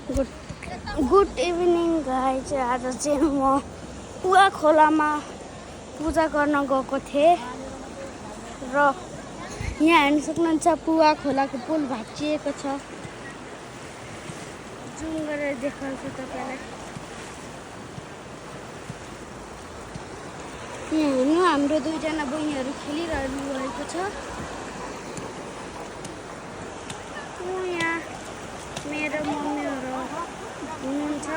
Good evening guys. आज चाहिँ म पुवा खोलामा पूजा गर्न गएको थिएँ र यहाँ हेर्न सक्नुहुन्छ पुवा खोलाको पुल भाँचिएको छ। जुम गरेर देखाउँछु तपाईँलाई। यहाँ हेर्नु हाम्रो दुईजना बहिनीहरू खेलिरहनु भएको छ। यहाँ मेरो मम्मीहरू हुनुहुन्छ।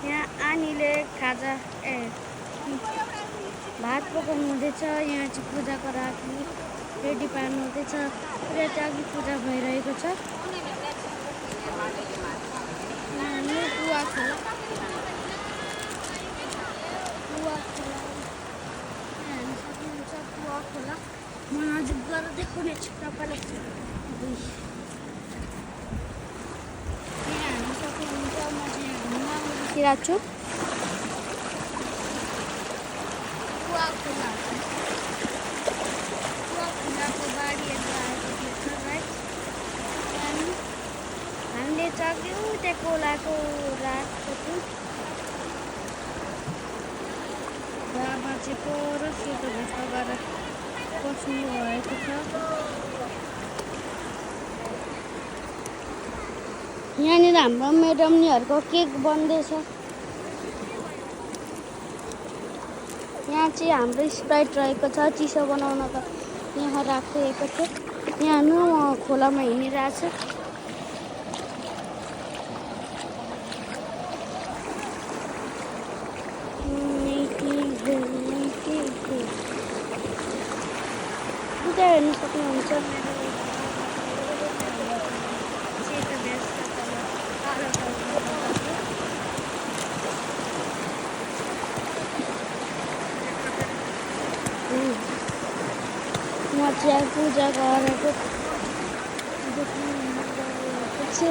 यहाँ आनीले खाजा भात पकाउनु हुँदैछ। यहाँ चाहिँ पूजाको लागि रेडी पार्नु हुँदैछ। यहाँ चाहिँ अघि पूजा भइरहेको छ। पुवा खोला हेर्न सक्नुहुन्छ। पुवा खोला म नजिक गएर देखाउने छु तपाईँलाई। यहाँ हेर्न सक्नुहुन्छ म चाहिँ घुम्न गइरहेको छु। पुवा खोलाको बारीहरू आएको देख्छ है। हामीले चाहिँ त्यहाँ खोलाको रातको छु। बाबा चाहिँ पर सेतो भेस्ट गरेर बस्नु भएको छ। यहाँनिर हाम्रो म्याडमनीहरूको केक बन्दैछ। यहाँ चाहिँ हाम्रो स्प्राइट रहेको छ। चिसो बनाउन त यहाँ राखिएको थियो। यहाँ हेर्नु खोलामा हिँडिरहेको छ। त्यहाँ हेर्न सक्नुहुन्छ सेतो भेस्ट म चाहिँ पूजा गरेको छु।